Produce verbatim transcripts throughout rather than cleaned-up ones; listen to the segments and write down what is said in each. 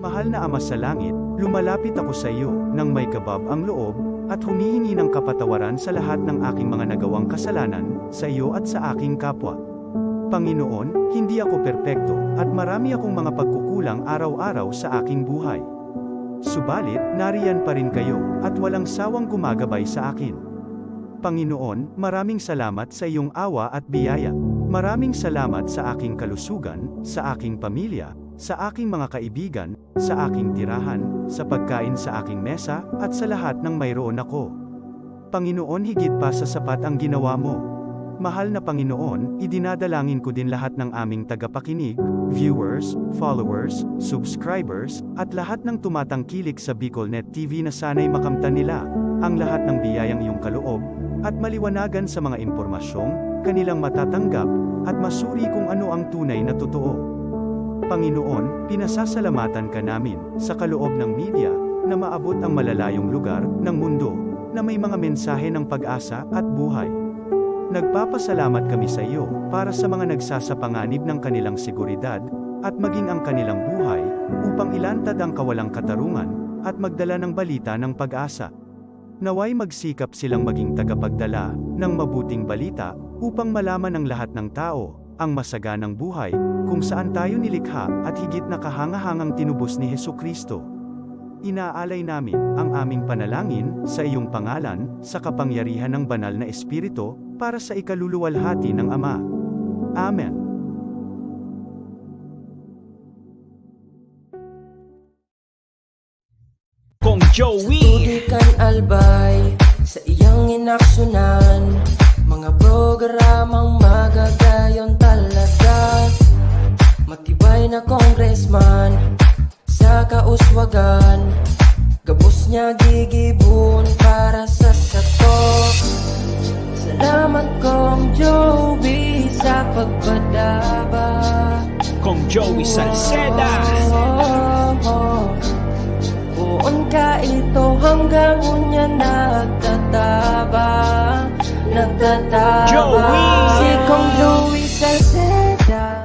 Mahal na Ama sa Langit, lumalapit ako sa iyo nang may kabab ang loob at humihingi ng kapatawaran sa lahat ng aking mga nagawang kasalanan sa iyo at sa aking kapwa. Panginoon, hindi ako perpekto at marami akong mga pagkukulang araw-araw sa aking buhay. Subalit, nariyan pa rin kayo at walang sawang gumagabay sa akin. Panginoon, maraming salamat sa iyong awa at biyaya. Maraming salamat sa aking kalusugan, sa aking pamilya, sa aking mga kaibigan, sa aking tirahan, sa pagkain sa aking mesa, at sa lahat ng mayroon ako. Panginoon, higit pa sa sapat ang ginawa mo. Mahal na Panginoon, idinadalangin ko din lahat ng aming tagapakinig, viewers, followers, subscribers, at lahat ng tumatangkilik sa BicolNet T V na sana'y makamtan nila ang lahat ng biyayang iyong kaloob at maliwanagan sa mga impormasyong kanilang matatanggap at masuri kung ano ang tunay na totoo. Panginoon, pinasasalamatan ka namin sa kaloob ng media na maabot ang malalayong lugar ng mundo na may mga mensahe ng pag-asa at buhay. Nagpapasalamat kami sa iyo para sa mga nagsasapanganib ng kanilang seguridad at maging ang kanilang buhay upang ilantad ang kawalang katarungan at magdala ng balita ng pag-asa. Naway magsikap silang maging tagapagdala ng mabuting balita upang malaman ng lahat ng tao ang masaganang buhay kung saan tayo nilikha at higit na kahangahangang tinubos ni Jesu-Cristo. Inaalay namin ang aming panalangin sa iyong pangalan, sa kapangyarihan ng Banal na Espiritu, para sa ikaluluwalhati ng Ama. Amen. Kong Joey. Tudo kan Albay, sa iyang inaksunan, mga programang magagayon talaga. Matibay na congressman, sa kauswagan, gabos niya gigibon para sa sato. Salamat Kong Joey sa pagpadaba. Kong Joey Salceda. Poon ka ito hanggang unya nagtataba, nagtataba. Joey! Si Kong Joey Salceda.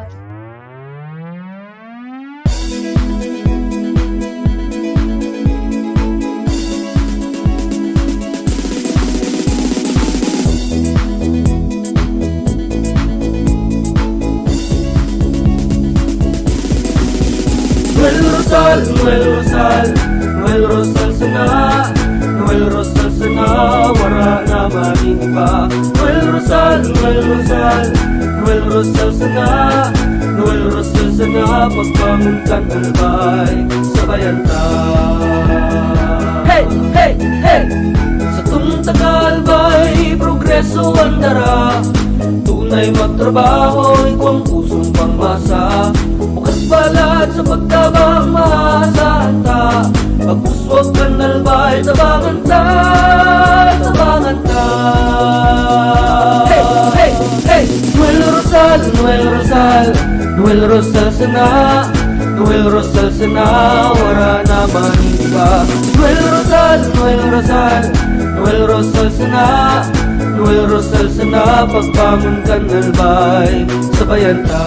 Noel Rosal, Noel Rosal, Noel Rosal sana, Noel Rosal sana, wara na man iba. Noel Rosal, Noel Rosal, Noel Rosal sana, Noel Rosal sana, pagbangon kan Albay, sabayan ta. Hey, hey, hey! Satong taga Albay, progreso an dara. Tunay magtrabaho, igwang pusong pangmasa. Bukas palad sa pagtabang, maasahan ta. Pag-uswag kan Albay, tabangan ta, tabangan ta. Hey, hey, hey! Noel Rosal, Noel Rosal, Noel Rosal sana, Noel Rosal sana, wara na man iba. Noel Rosal, Noel Rosal, Noel Rosal sana, Noel Rosal sana, pagbangon kan Albay, sabayan ta.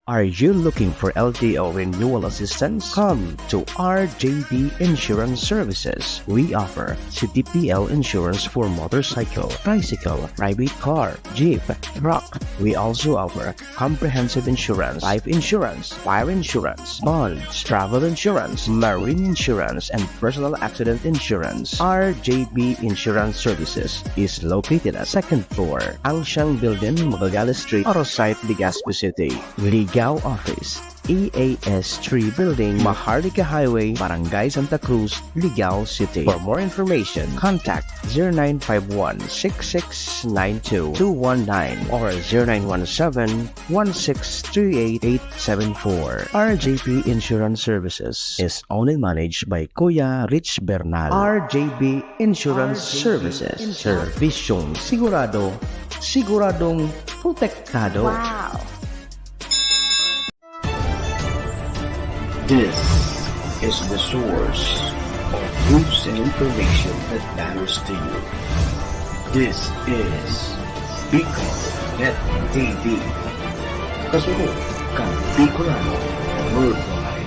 Are you looking for L T O renewal assistance? Come to R J B Insurance Services. We offer C D P L insurance for motorcycle, tricycle, private car, jeep, truck. We also offer comprehensive insurance, life insurance, fire insurance, bonds, travel insurance, marine insurance, and personal accident insurance. R J B Insurance Services is located at second floor, Angshang Building, Magallanes Street, Arosite, Legazpi City. Ligao Office, E A S three Building, Maharlika Highway, Barangay Santa Cruz, Ligao City. For more information, contact zero nine five one, six six nine two, two one nine or zero nine one seven, one six three eight, eight seven four. R J P Insurance Services is owned and managed by Kuya Rich Bernal. R J P Insurance Services. Serbisyong sigurado, siguradong protektado. Wow! This is the source of news and information that matters to you. This is Bicol Net T V. Kasunod kan Bicolano Worldwide.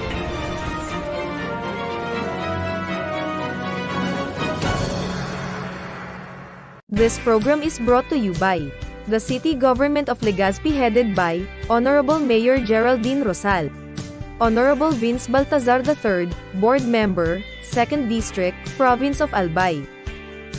This program is brought to you by the City Government of Legazpi, headed by Honorable Mayor Geraldine Rosal, Honorable Vince Baltazar the third, Board Member, Second District, Province of Albay.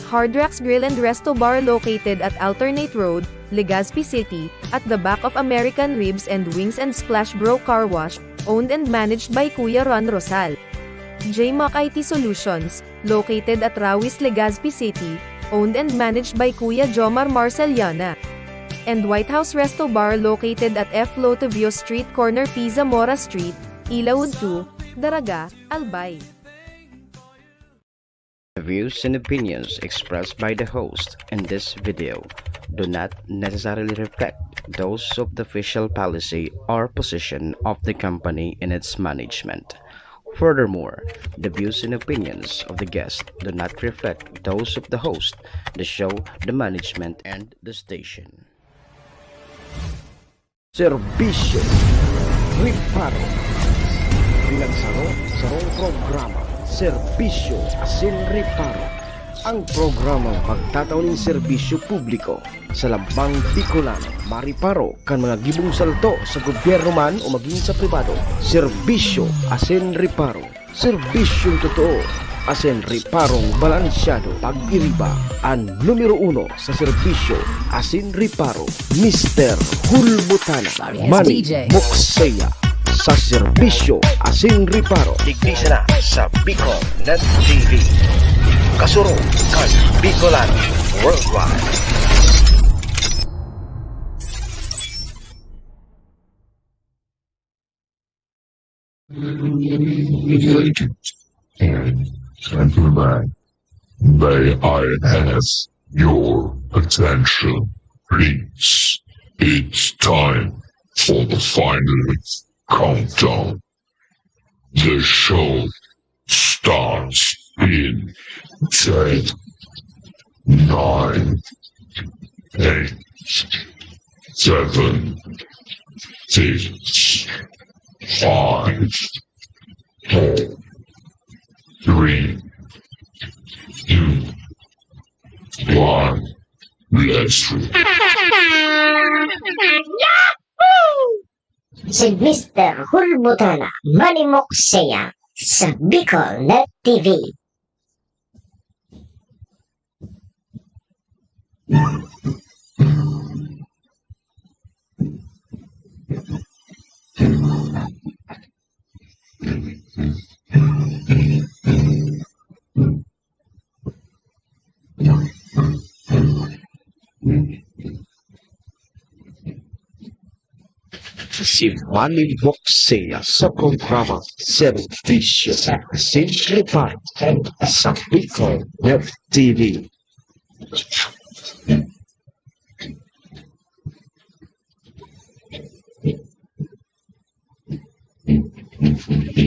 Hard Rocks Grill and Resto Bar, located at Alternate Road, Legazpi City, at the back of American Ribs and Wings and Splash Bro Car Wash, owned and managed by Kuya Ron Rosal. J Mac I T Solutions, located at Rawis, Legazpi City, owned and managed by Kuya Jomar Marceliana. And White House Resto Bar, located at F Lotovio Street, corner P Zamora Street, Ilaud two, Daraga, Albay. The views and opinions expressed by the host in this video do not necessarily reflect those of the official policy or position of the company and its management. Furthermore, the views and opinions of the guest do not reflect those of the host, the show, the management, and the station. Serbisyo Reparo. Pinagsaro-sarong programa, Serbisyo asin Reparo. Ang programang magtatao nin serbisyo publiko sa lambang Bicolano, mariparo kan mga gibong salto sa gobyerno man o magin sa pribado. Serbisyo asin Reparo. Serbisyong totoo asin reparong balansyado. Pag-iriba, an numero uno sa serbisyo asin reparo, Mister Hulbutana. Manny Mokseya sa serbisyo asin reparo. Digdi sana sa Bicol Net T V. Kasurog kan Bicolano Worldwide. Gentlemen, may I ask your attention, please? It's time for the final countdown. The show starts in ten, nine, eight, seven, six, five, four, three, two, one. Let's go. Si Mister Hulbutana, Manny Mokseya, sa Bicol Net T V. Si Manny Mokseya sa programa Serbisyo asin Reparo sa Bicol Net T V.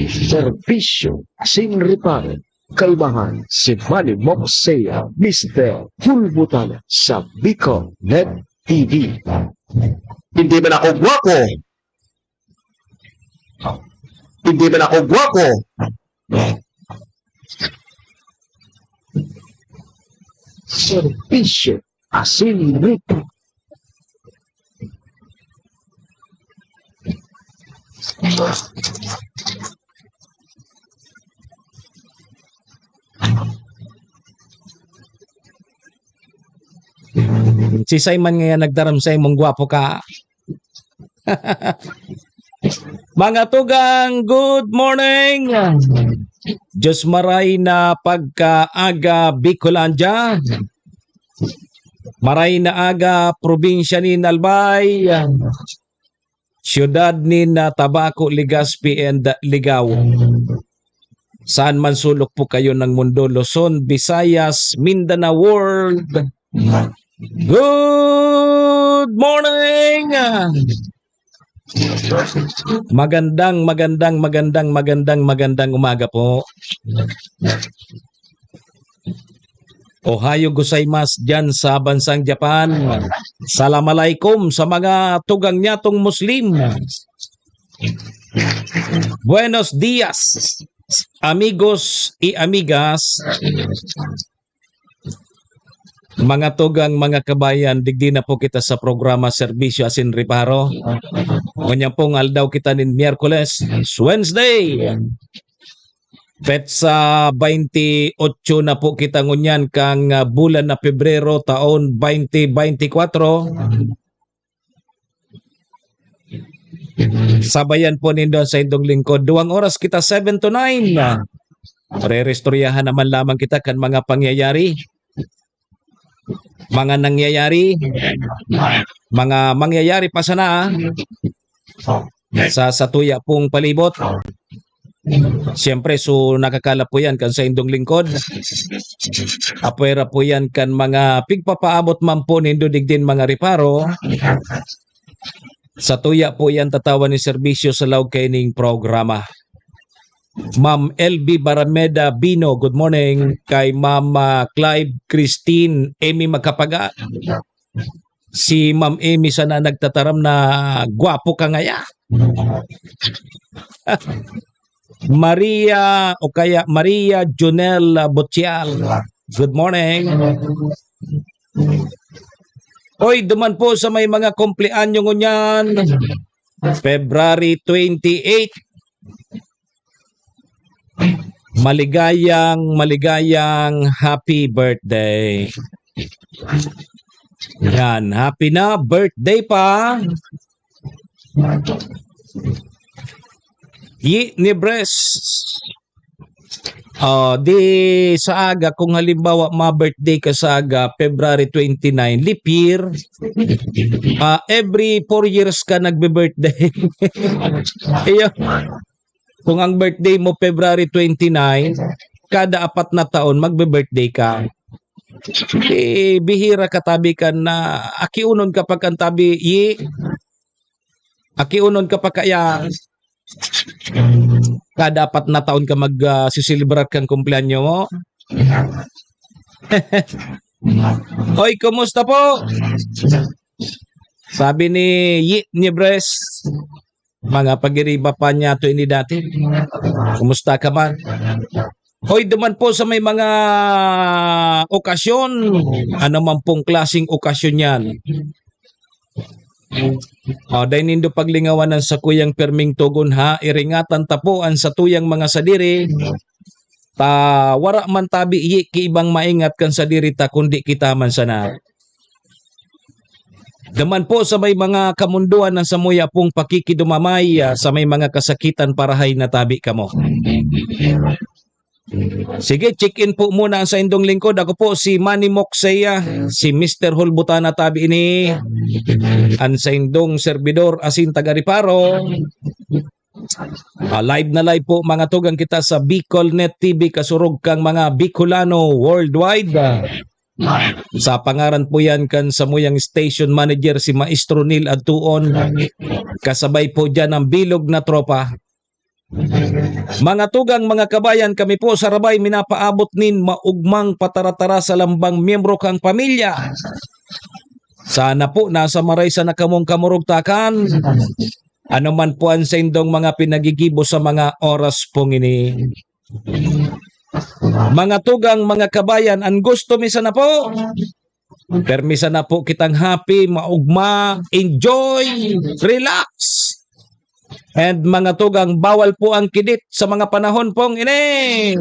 Serbisyo asin Reparo. Kalmahan si Manny Mokseya, Mister Hulbutana sa Bicol Net T V. Hindi man ako gwapo. Hindi man ako gwapo. Serbisyo asin Reparo. Si Simon ngayon nagdaram sa imong gwapo ka. Mga tugang, good morning. Diyos maray na pagkaaga, Bicolandia. Maray na aga, probinsya nin Albay. Siyudad nin, ah, Tabaco, Legazpi, and Ligao. Saan man sulok po kayo ng mundo, Luzon, Visayas, Mindanao World. Good morning! Magandang, magandang, magandang, magandang, magandang umaga po. Ohayo gozaimasu diyan sa bansang Japan. Salam alaikum sa mga tugang nyatong Muslim. Buenos dias, amigos y amigas. Mga tugang, mga kabayan, digdi na po kita sa programa Serbisyo asin Reparo. Ngunyan pong aldaw kita nin Miyerkules, Wednesday. Petsa baynti otso na po kita ngunyan kang, ah, bulan na Pebrero, taon baynti baynti kwatro. Sabayan po nindo ang saindong lingkod. Duwang oras kita, seven to nine. Rerestoryahan naman lamang kita kan mga pangyayari. Mga nangyayari. Mga mangyayari pa sana, ah. Sa, sa tuya pong palibot. Siyempre, so, nakakala po yan kan saindong lingkod. Apwera po yan kan mga pigpapaabot man po nindo digdin mga reparo. Sa tuya po yan tatawan ni serbisyo sa laog kaining programa. Ma'am L B Barameda Bino, good morning. Kay Ma'am, ah, Clive Christine Amy Magkapaga. Si Ma'am Amy sana nagtataram na gwapo ka ngaya. Maria o kaya Maria Jonel Butial. Good morning. Oy, duman po sa may mga kumpleanyo ngunyan. February twenty-eight. Maligayang, maligayang happy birthday. Yan, happy na birthday pa. Yi ni Bres. Oh, di sa aga, kung halimbawa ma-birthday ka sa aga, February twenty-nine, leap year, ah, every four years ka nagbe-birthday. Iyo. Kung ang birthday mo February twenty-nine, kada apat na taon magbe-birthday ka. Eh, bihira ka tabi kan, akiunon ka pa kan tabi, yi. Akiunon ka pa kaya kada apat na taon ka mag, ah, siselebrar kan kumpleanyo mo? Oy, kumusta po? Sabi ni Yi Niebres, mga pagiriba pa niya to ini dati. Kumusta ka man? Hoy, duman po sa may mga okasyon, ano man pong klaseng okasyon yan. O, dai nindo paglingawan an sakuyang perming togon, ha. Iringatan ta po an satuyang mga sadiri, ta wara man tabi yi ki ibang maingat kan sadiri ta, kundi kita man sana. Duman po sa may mga kamundoan na samuya pong pakikidumamay, ah, sa may mga kasakitan, parahay na tabi kamo. Sige, check-in po muna ang saindong lingkod. Ako po si Manny Moksea, si Mister Hulbutana tabi ini, ang saindong servidor asin taga Reparo. Ah, live na live po, mga tugang, kita sa Bicol Net T V, kasurog kang mga Bicolano worldwide. Sa pangaran po yan kan samuyang station manager, si Maestro Neil Adtuon, kasabay po dyan ang bilog na tropa. Mga tugang, mga kabayan, kami po sa Rabay minapaabot nin maugmang pataratara sa lambang miyembro kang pamilya. Sana po nasa maraysa na kamong kamurugtakan. Ano man po ang saindong mga pinagigibo sa mga oras pong ini. Mga tugang, mga kabayan, ang gusto mi sana po, permi sana po kitang happy, maugma, enjoy, relax. And mga tugang, bawal po ang kidit sa mga panahon pong ini.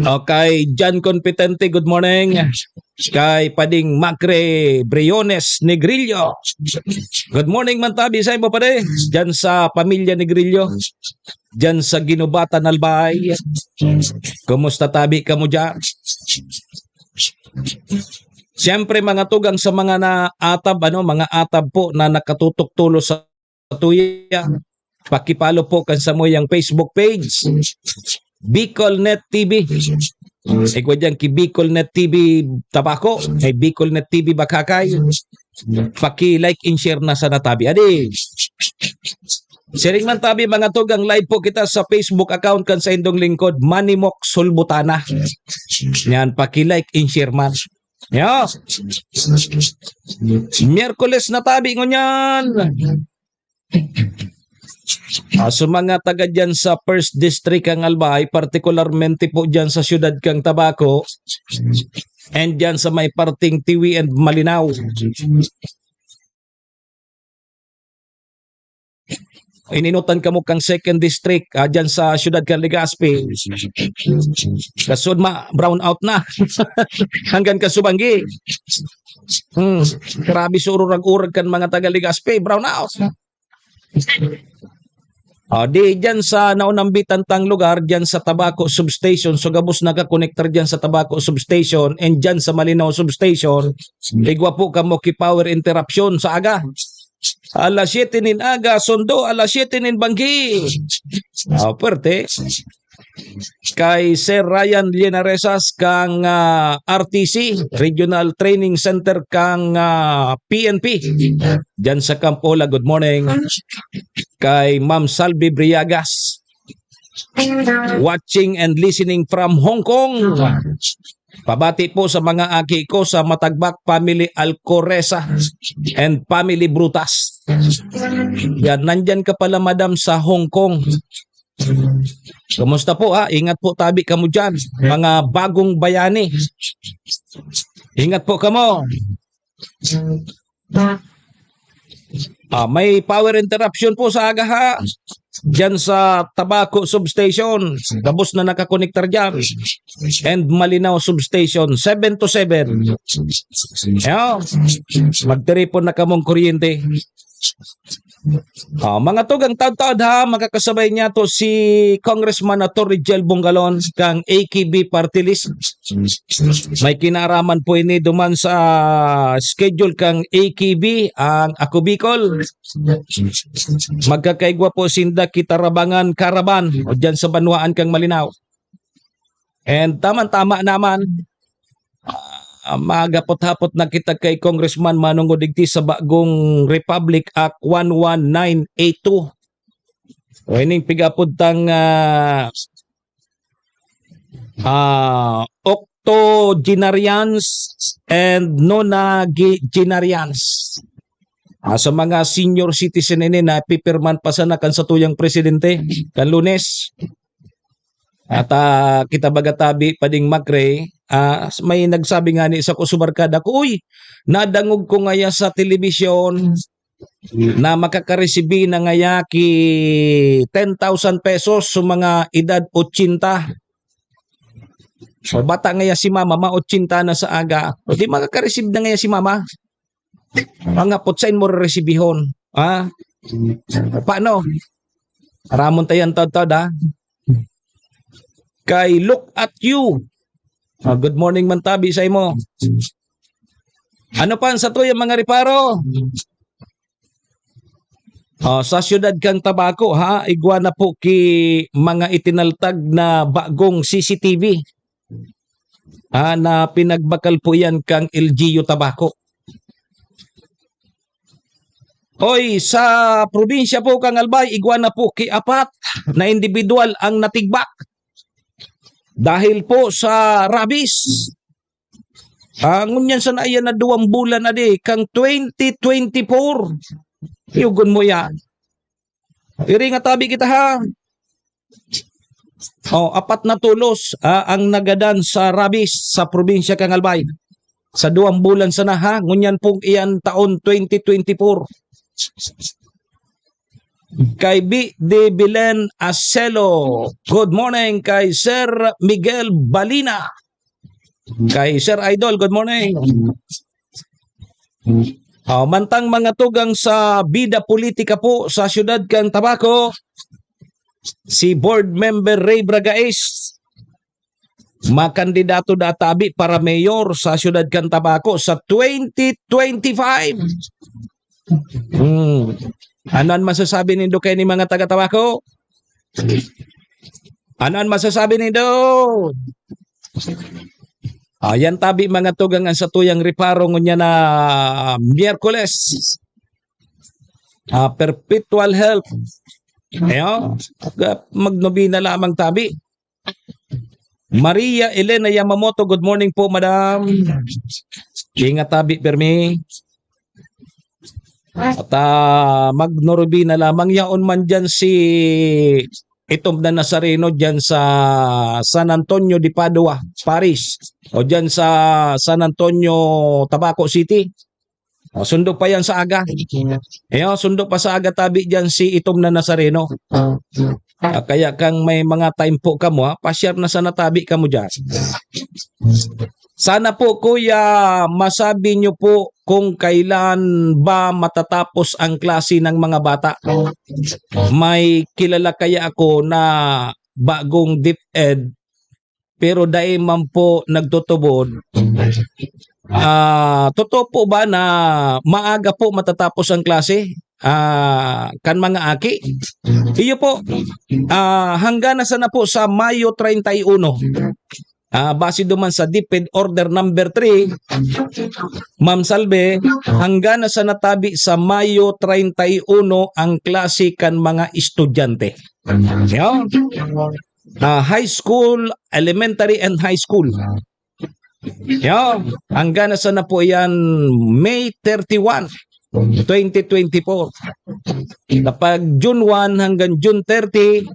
Okay, John Competente, good morning. Kay Pading Macre Briones Negrillo. Good morning man tabi sa imo, pare. Diyan sa pamilya Negrillo. Diyan sa Ginubatan, Albay. Kumusta tabi kamo diyan? Siyempre, mga tugang, sa mga naatab, ano, mga atab po na nakatutok tulos sa tuya, paki-follow po kan samuyang Facebook page, Bicol Net T V. Igwa diyan ki Bicol Net T V Tabaco, ay Bicol Net T V Bakakay. Paki-like and share na sana tabi. Adi. Siring man tabi, mga tugang, live po kita sa Facebook account kan saindong lingkod, Manny Mox Hulbutana. Yan, paki-like and share man. Yo. Miyerkules na tabi ngunyan. Ah, sa mga taga dyan sa First District kang Albay, partikularmente po dyan sa siyudad kang Tabaco, and dyan sa may parting Tiwi and Malinao. Ininutan kamo kang Second District, ah, dyan sa siyudad kang Legazpi. Kasud ma, brown out na. Hanggang Kasubanggi. Hmm, grabe sa ururag-urag kan mga taga Legazpi, brown out. Ah, di dyan sa naunambitan tang lugar, dyan sa Tabaco Substation, so gabos nakakonektar dyan sa Tabaco Substation and dyan sa Malinao Substation, igwa po kamo ki power interruption sa aga. Alas siyete nin aga, sundo, alas siyete nin banggi. Ah, pwerte. Kay Sir Ryan Linaresas kang, ah, R T C, Regional Training Center kang, ah, P N P. Diyan sa Campola, good morning. Kay Ma'am Salvi Briagas, watching and listening from Hong Kong. Pabati po sa mga aki ko sa Matagbak family Alcoreza and family Brutas. Yan, nandyan ka pala, madam, sa Hong Kong. Kumusta po, ha? Ingat po tabi kamo diyan, mga bagong bayani. Ingat po kamo. Ah, may power interruption po sa aga, ha. Diyan sa Tabaco Substation. Gabos na nakakonektar diyan. And Malinao Substation, seven to seven. Ayan. Magtiripon na kamong kuryente. Ah, mga tugang taod-taod, ha, makakasabay niya to si Congressman Attorney Jel Bongalon kang A K B Party List. May kinaraman po ini duman sa schedule kang A K B, ang Ako Bicol. Magkakaigwa po sinda ki Tarabangan Caravan o diyan sa banwaan kang Malinao. And tamang-tama naman, ah, magapot-hapot na kita kay Congressman manungod digdi sa bagong Republic Act one one nine eight two. O ining pigapod tang, ah, ah, octogenarians and nonagenarians. Ah, sa mga senior citizen ini na pipirman pa sana kan satuyang presidente kan Lunes. At, ah, kita baga tabi pading Makre, ah, may nagsabi nga ni sa ko sa barkada ko, "Uy, nadangog ko ngaya sa telebisyon na makakaresibi na ngaya ki ten thousand pesos sa mga edad ochenta." So, bata ngaya si mama, ma ochenta na sa aga. O di makakaresibi na ngaya si mama. Ang hapot, sain mo reresibihon? Ha? Paano? Ramon tayan taod-taod, ha? Kay look at you. Ah, good morning man tabi sa imo. Ano pa ang satuyang mga reparo? Ah, sa siyudad kang Tabaco, ha, igwa na po ki mga itinaltag na bagong C C T V. Ah, na pinagbakal po yan kang L G U Tabaco. Oy, sa probinsya po kang Albay, igwa na po ki apat na individual ang natigbak dahil po sa rabies. Ah, ngunyan sana iyan na duwang bulan na di, kang twenty twenty-four. Yugon mo yan. Iri nga tabi kita, ha. Oh, apat na tulos, ah, ang nagadan sa rabies sa probinsya kang Albay. Sa duwang bulan sana, ha, ngunyan pong iyan taon twenty twenty-four. Kay B D Bilen Aselo. Good morning kay Sir Miguel Balina. Kay Sir Idol, good morning. Ah, mantang mga tugang sa bida politika po sa siyudad kang Tabaco, si Board Member Ray Bragais, makandidato na tabi para mayor sa siyudad kang Tabaco sa twenty twenty-five. Hmm. Ano an masasabi nindo kay ni mga taga Tabaco? Ano an masasabi nindo? Ayan tabi, mga tugang, ang satuyang reparo ngunyan na Miyerkules. Ah, perpetual health. Ayo, magnobena lamang tabi. Maria Elena Yamamoto, good morning po, madam. Ingat tabi, permi. At, ah, magnorobina lamang yaon man diyan si itom na Nazareno diyan sa San Antonio de Padua Parish o diyan sa San Antonio, Tabaco City. O, sundo pa yan sa aga. Iyo, sundo pa sa aga tabi diyan si itom na Nazareno. Ah, kaya kang may mga time po kamo, ha, pa-share na sana tabi kamo diyan. Sana po, kuya, masabi niyo po kung kailan ba matatapos ang klase ng mga bata. May kilala kaya ako na bagong DepEd, pero dai man po nagtutubod. Ah, totoo po ba na maaga po matatapos ang klase, ah, kan mga aki? Iyo po, ah, hanggang na sana po sa Mayo treinta y uno. Ah, base duman sa DepEd Order Number Three, Ma'am Salve, hanggang na sana tabi sa Mayo treinta y uno ang klase kan mga estudyante. Yun. Ah, high school, elementary and high school. Yun. Hanggang na sana po yan, May thirty-one, twenty twenty-four. Kapag June one hanggang June thirty,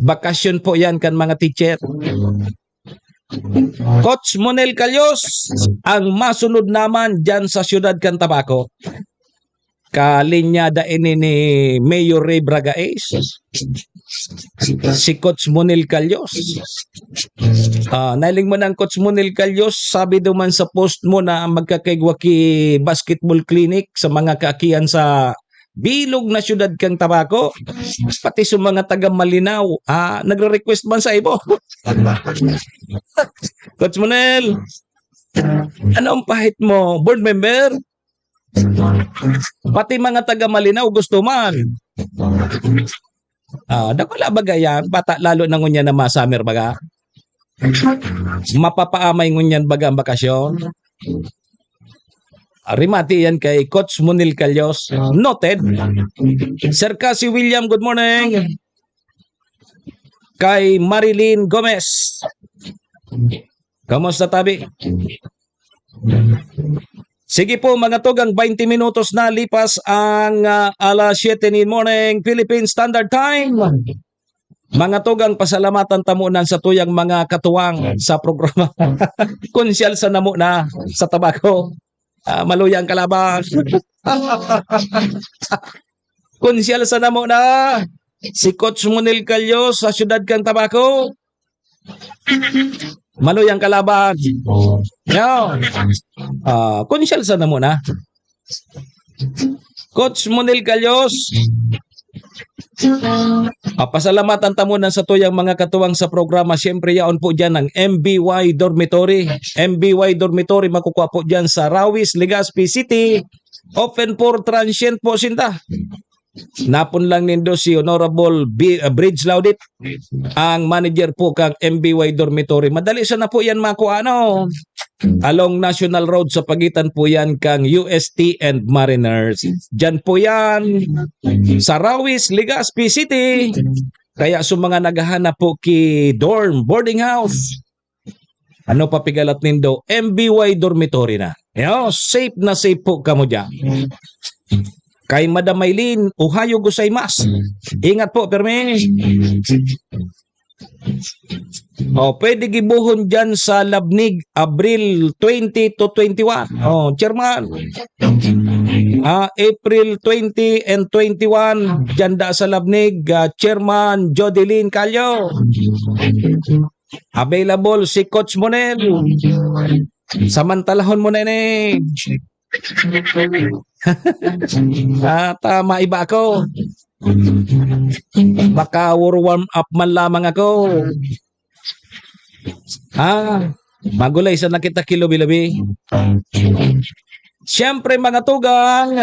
bakasyon po yan kan mga teacher. Coach Monel Calios, ang masunod naman dyan sa siyudad kan Tabaco. Kalinyada ini ni Mayor Ray Bragais. Si Coach Monel Calios. Ah, nailing mo ng Coach Monel Calios, sabi duman sa post mo na magkakaigwa ki basketball clinic sa mga kaakian sa bilog na siyudad kan Tabaco, pati sa mga taga Malinao, ah, nagre-request man sa ibo. Coach Monel, ano ang pahit mo? Board member? Pati mga taga Malinao gusto man. Ah, dakula baga yan, bata lalo na ngunyan na mga summer baga. Mapapaamay ngunyan baga ang bakasyon. Rimati yan kay Coach Monel Calios. Noted. Sir Cassie William, good morning. Kay Marilyn Gomez. Kamusta, tabi? Sige po, mga tugang, twenty minutos na lipas ang, ah, alas siyete nin morning, Philippine Standard Time. Mga tugang, pasalamatan ta muna sa tuyang mga katuwang sa programa. Konsyal sa namo na sa Tabaco. Ah, maluya ang kalaban. Konsyal sa namo na si Coach Monel Calios sa siyudad kan Tabaco. Maluya ang kalaban. Yo. Ah, konsyal sa namo na. Coach Monel Calios. Ah, pasalamatan ta muna sa tuyang mga katuwang sa programa. Siyempre, yaon po dyan ang M B Y Dormitory. M B Y Dormitory, makukuha po dyan sa Rawis, Legazpi City. Open for transient po, sinta. Napon lang nindo si Honorable B-, uh, Bridge Laudit, ang manager po kang M B Y Dormitory. Madali sana po yan makuha, ano? Along National Road, sa pagitan po yan kang U S T and Mariners. Diyan po yan, sa Rawis, Legazpi City. Kaya sa mga naghahanap po ki dorm, boarding house, ano pa pigalat nindo? M B Y Dormitory na. Yo, safe na safe po kamo diyan. Kay Madam Maylene, ohayo gozaimasu. Ingat po, permi. Oh, pwede gibohon dyan sa Labnig, Abril twenty to twenty-one. Oh, chairman. Ah, April twenty and twenty-one, dyan da sa Labnig, ah, Chairman Jodeline Callo. Available si Coach Monel. Samantalahon mo na ini. Ah, tama, iba ako. Baka warm up man lamang ako. Ah, magulay sa nakita ki lubi-lubi. Siyempre, mga tugang,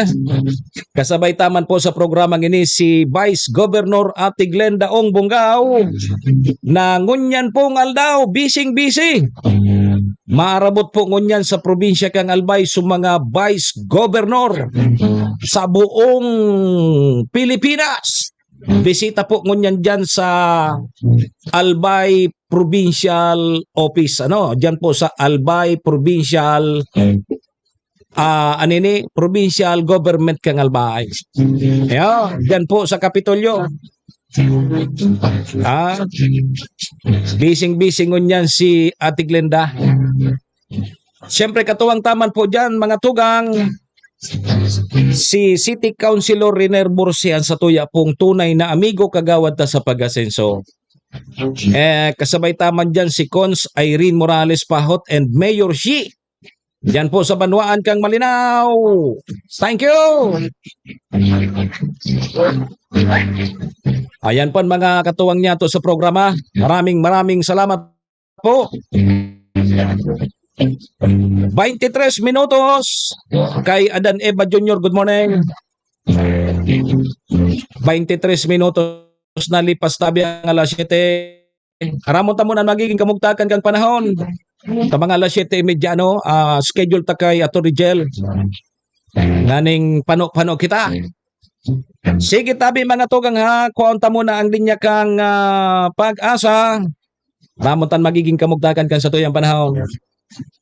kasabay ta man po sa programang ini si Vice Governor Ate Glenda Ong Bongao, na ngunyan pong aldaw, bising-bisi. Maarabot po ngunyan sa probinsya kang Albay sa mga Vice Governor sa buong Pilipinas. Bisita po ngunyan dyan sa Albay Provincial Office, ano, dyan po sa Albay Provincial ah, ano ini, provincial government kan Albay. Ayan, dyan po sa Kapitolyo. Ah, bising-bising ngunyan si Ate Glenda. Siyempre, katuwang taman po dyan, mga tugang, si City Councilor Riner Borsian sa tuya pong tunay na amigo kagawad ta sa pag-asenso. Eh, kasabay taman dyan si Cons Irene Morales Pahot and Mayor Shi. Diyan po sa Banwaan kang Malinao. Thank you! Ayan po ang mga katuwang niya to sa programa. Maraming, maraming salamat po. Twenty-three minutos kay Adan Eva Junior. Good morning. Twenty-three minutos na lipas tabi ang alas siyete. Aramon ta muna an magiging kamugtakan kan panahon. Sa mga alas siyete y media, ano, ah, schedule ta kay Ato Rigel. Nganing pano-pano kita. Sige, tabi, mga tugang, ha. Kuhaon ta muna ang linya kang, ah, Pag-asa. Aramon ta an magiging kamugtakan kan satuyang panahon.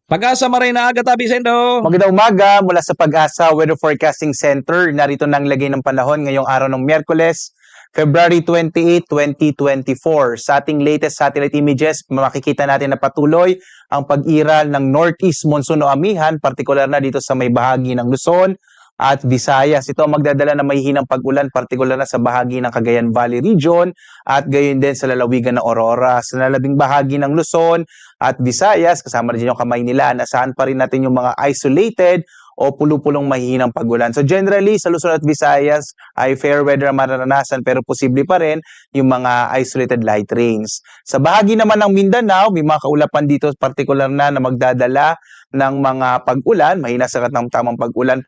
Pag-asa, maray na aga, tabi, saindo. Magandang umaga mula sa Pag-asa Weather Forecasting Center. Narito na ang lagay ng panahon ngayong araw ng Miyerkules, February twenty-eight, twenty twenty-four. Sa ating latest satellite images, makikita natin na patuloy ang pag-iral ng northeast monsoon o amihan, partikular na dito sa may bahagi ng Luzon at Visayas. Ito ang magdadala ng mahihinang pag-ulan, partikular na sa bahagi ng Cagayan Valley Region at gayon din sa lalawigan ng Aurora. Sa nalabing bahagi ng Luzon at Visayas, kasama na dyan yung Kamaynilaan, asahan pa rin natin yung mga isolated o pulo-pulong mahihinang pag-ulan. So generally, sa Luzon at Visayas ay fair weather ang mararanasan, pero posible pa rin yung mga isolated light rains. Sa bahagi naman ng Mindanao, may mga kaulapan dito, partikular na, na magdadala ng mga pag-ulan, mahina sa katamtamang pag-ulan,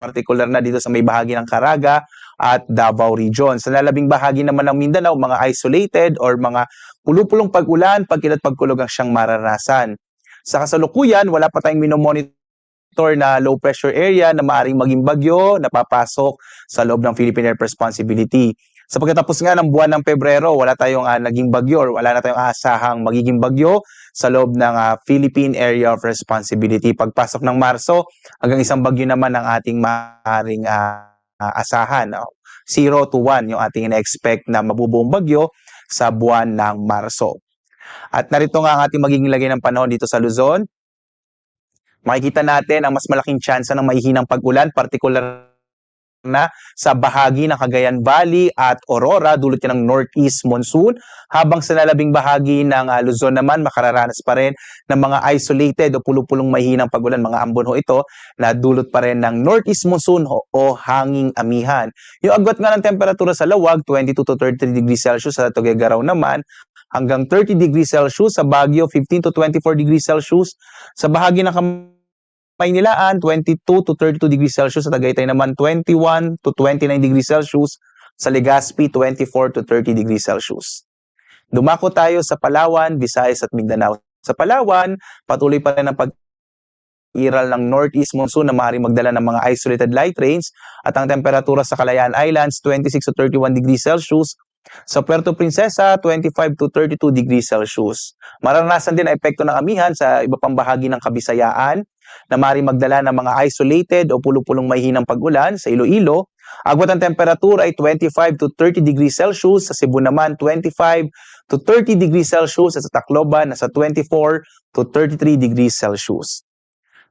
partikular na dito sa may bahagi ng Caraga at Davao Region. Sa nalabing bahagi naman ng Mindanao, mga isolated or mga pulo-pulong pag-ulan, pag-init, pagkulog ang siyang mararanasan. Sa kasalukuyan, wala pa tayong minomonitor na low pressure area na maaring maging bagyo na papasok sa loob ng Philippine Area of Responsibility. Sa pagkatapos nga ng buwan ng Pebrero, wala tayong, ah, naging bagyo or wala na tayong aasahang magiging bagyo sa loob ng, ah, Philippine Area of Responsibility. Pagpasok ng Marso, hanggang isang bagyo naman ang ating maaaring, ah, ah, asahan, no? Zero to one yung ating ina-expect na mabubuong bagyo sa buwan ng Marso. At narito nga ang ating magiging lagay ng panahon dito sa Luzon. Makikita natin ang mas malaking tsansa ng mahihinang pag-ulan, partikular na sa bahagi ng Cagayan Valley at Aurora, dulot yan ng northeast monsoon, habang sa nalabing bahagi ng, ah, Luzon naman, makararanas pa rin ng mga isolated o pulo-pulong mahihinang pag-ulan, mga ambon ho ito, na dulot pa rin ng northeast monsoon ho, o hanging amihan. Yung agwat nga ng temperatura sa lawag, twenty-two to thirty-three degrees Celsius, sa Tuguegarao naman, hanggang thirty degrees Celsius, sa Baguio, fifteen to twenty-four degrees Celsius, sa bahagi ng Kam-, Maynilaan, twenty-two to thirty-two degrees Celsius, sa Tagaytay naman, twenty-one to twenty-nine degrees Celsius, sa Legazpi, twenty-four to thirty degrees Celsius. Dumako tayo sa Palawan, Visayas at Mindanao. Sa Palawan, patuloy pa rin ang pag-iral ng northeast monsoon na maaaring magdala ng mga isolated light rains at ang temperatura sa Kalayaan Islands, twenty-six to thirty-one degrees Celsius, sa Puerto Princesa, twenty-five to thirty-two degrees Celsius. Maranasan din ang epekto ng amihan sa iba pang bahagi ng Kabisayaan na maaaring magdala ng mga isolated o pulo-pulong mahihinang pag-ulan. Sa Iloilo, agwat ang temperatura ay twenty-five to thirty degrees Celsius, sa Cebu naman, twenty-five to thirty degrees Celsius, at sa Tacloban, nasa twenty-four to thirty-three degrees Celsius.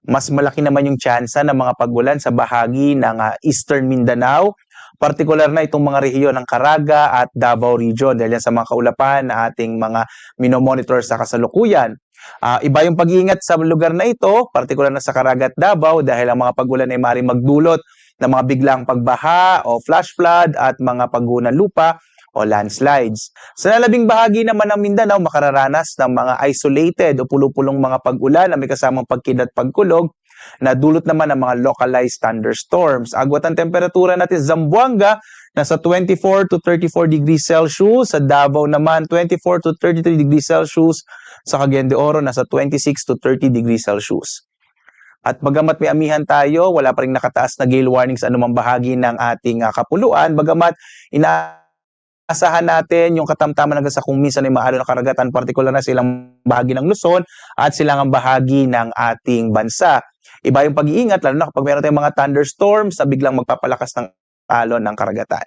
Mas malaki naman yung tsansa ng mga pag-ulan sa bahagi ng, ah, Eastern Mindanao, partikular na itong mga rehiyon ng Caraga at Davao Region, dahil yan sa mga kaulapan na ating mga minomonitor sa kasalukuyan. Ah, iba yung pag-iingat sa lugar na ito, partikular na sa Caraga at Davao, dahil ang mga pag-ulan ay maaaring magdulot ng mga biglang pagbaha o flash flood at mga pagguho ng lupa o landslides. Sa nalabing bahagi naman ng Mindanao, makararanas ng mga isolated o pulo-pulong mga pag-ulan na may kasamang pagkidlat, pagkulog, na dulot naman ng mga localized thunderstorms. Agwat ang temperatura natin sa Zamboanga, nasa twenty-four to thirty-four degrees Celsius. Sa Davao naman, twenty-four to thirty-three degrees Celsius. Sa Cagayan de Oro, nasa twenty-six to thirty degrees Celsius. At bagamat may amihan tayo, wala pa ring nakataas na gale warning sa anumang bahagi ng ating, ah, kapuluan. Bagamat inaasahan natin yung katamtaman hanggang sa kung minsan ay maalo na karagatan, partikular na sa ilang bahagi ng Luzon at silangang bahagi ng ating bansa. iba yung pag-iingat, lalo na kapag meron tayong mga thunderstorms na biglang magpapalakas ng alon ng karagatan.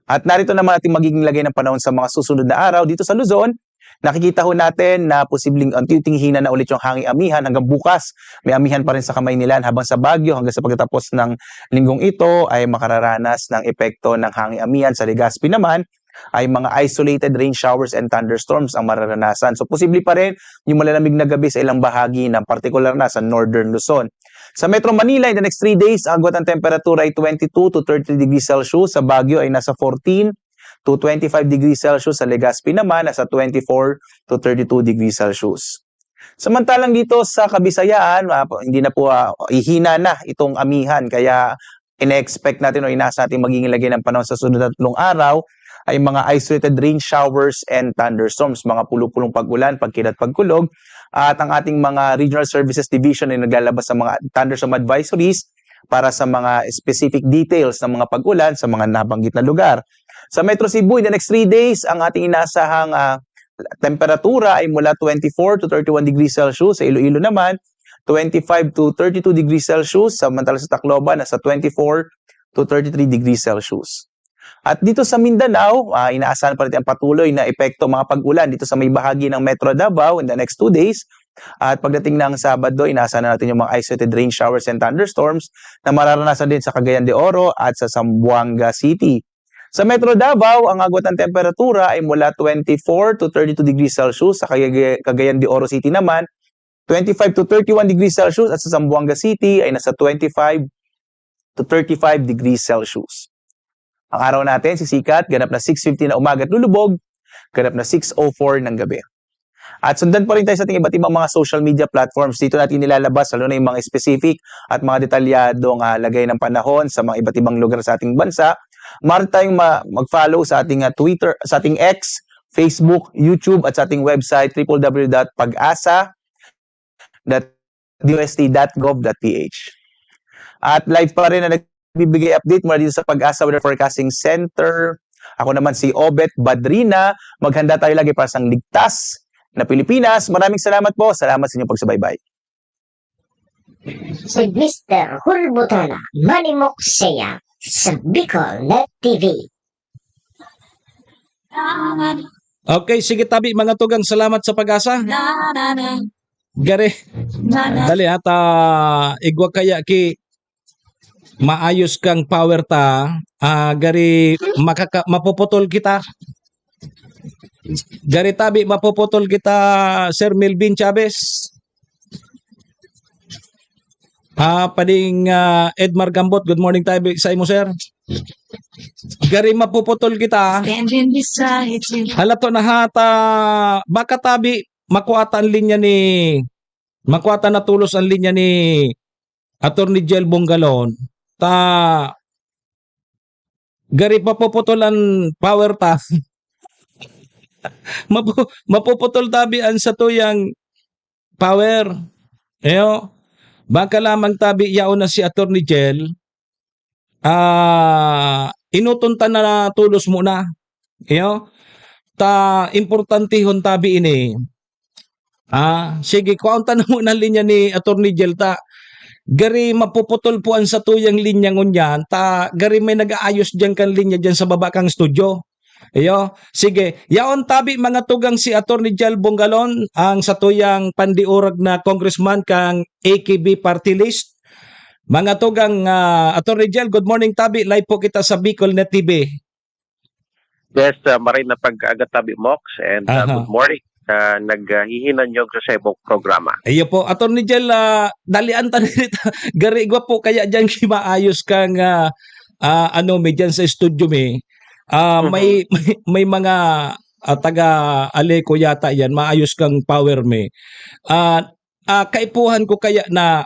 At narito naman ating magiging lagay ng panahon sa mga susunod na araw dito sa Luzon. Nakikita ho natin na posibleng unti-unting hina na ulit yung hanging amihan hanggang bukas. May amihan pa rin sa Kamaynilan, habang sa Baguio hanggang sa pagtatapos ng linggong ito ay makararanas ng epekto ng hanging amihan. Sa Legazpi naman ay mga isolated rain showers and thunderstorms ang mararanasan. So posible pa rin yung malalamig na gabi sa ilang bahagi ng partikular na sa Northern Luzon. Sa Metro Manila, in the next three days, ang agwat ng temperatura ay twenty-two to thirty degrees Celsius. Sa Baguio ay nasa fourteen to twenty-five degrees Celsius. Sa Legazpi naman, nasa twenty-four to thirty-two degrees Celsius. Samantalang dito sa Kabisayaan, ah, hindi na po, ah, ihina na itong amihan. Kaya ina-expect natin o inaasa natin magiging lagay ng panahon sa sunod na tatlong araw ay mga isolated rain showers and thunderstorms, mga pulo-pulong pag-ulan, pagkidlat, pagkulog. At ang ating mga Regional Services Division ay naglalabas ng mga thunderstorm advisories para sa mga specific details ng mga pag-ulan sa mga nabanggit na lugar. Sa Metro Cebu, in the next three days, ang ating inaasahang, ah, temperatura ay mula twenty-four to thirty-one degrees Celsius. Sa Iloilo naman, twenty-five to thirty-two degrees Celsius. Samantala sa Tacloban, nasa twenty-four to thirty-three degrees Celsius. At dito sa Mindanao, ah, inaasahan pa rin ang patuloy na epekto, mga pag-ulan dito sa may bahagi ng Metro Davao in the next two days. At pagdating ng Sabado, inaasahan na natin yung mga isolated rain showers and thunderstorms na mararanasan din sa Cagayan de Oro at sa Zamboanga City. Sa Metro Davao, ang agwat ng temperatura ay mula twenty-four to thirty-two degrees Celsius. Sa Cagayan de Oro City naman, twenty-five to thirty-one degrees Celsius, at sa Zamboanga City ay nasa twenty-five to thirty-five degrees Celsius. Ang araw natin, sisikat, ganap na six fifty na umaga at lulubog, ganap na six oh four ng gabi. At sundan pa rin tayo sa ating iba't ibang mga social media platforms. Dito natin nilalabas, lalo na yung mga specific at mga detalyadong, ah, lagay ng panahon sa mga iba't ibang lugar sa ating bansa. Maaari tayong ma-, mag-follow sa ating, ah, Twitter, sa ating X, Facebook, YouTube, at sa ating website, triple W dot pag asa dot D O S T dot gov dot P H. At live pa rin na nagbibigay update mula dito sa Pag-asa Weather Forecasting Center. Ako naman si Obet Badrina. Maghanda tayo lagi para sa ligtas na Pilipinas. Maraming salamat po. Salamat sa inyong pagsubaybay. Si Mister Hulbutana, Manimok siya sa Bicol Net T V. Okay, sige tabi, mga tugang, salamat sa Pag-asa. Gari, dali ha, ta igwa kaya ki maayos kang power ta, ah, gari makaka-, mapuputol kita. Gari tabi, mapuputol kita, Sir Melvin Chavez. Ah, pading, ah, Edmar Gambot, good morning tabi sa imo, sir. Gari mapuputol kita. Halato na hata, baka tabi, makuha ta ang linya ni, makuha ta na tulos ang linya ni Attorney Jel Bongalon. Ta, gari papuputol ang power ta. Mapu-, mapuputol tabi ang satuyang power. Eyo, baka lamang tabi yaon na si Attorney Jel, ah, inuton ta na tulos muna. Iyo, ta importantehon tabi ini. Ah, sige, kuhaon ta na muna linya ni Attorney Jel ta. Gari mapuputol po ang satuyang linya ngunyan, ta gari may nag-aayos diyan kan linya diyan sa baba kang studio. Iyo, sige. Yaon tabi mga tugang si Attorney Jel Bongalon, ang satuyang pandiurag na congressman kang A K B party list. Mga tugang, ah, Attorney Jel, good morning tabi. Live po kita sa Bicol Net T V. Yes, uh, maray na pag-aga tabi, Mox, and uh, Aha. Good morning. Uh, naghihinanyog sa saibong programa. Iyo po, Attorney Jel, ah, dalian ta nito. Gari gwa po kaya diyan kimaayos kang, ah, ah, ano, may diyan sa studio mi. Ah, Mhm. may, may, may mga, ah, taga Aleco yata yan, maayos kang power mi. Ah, ah, kaipuhan ko kaya na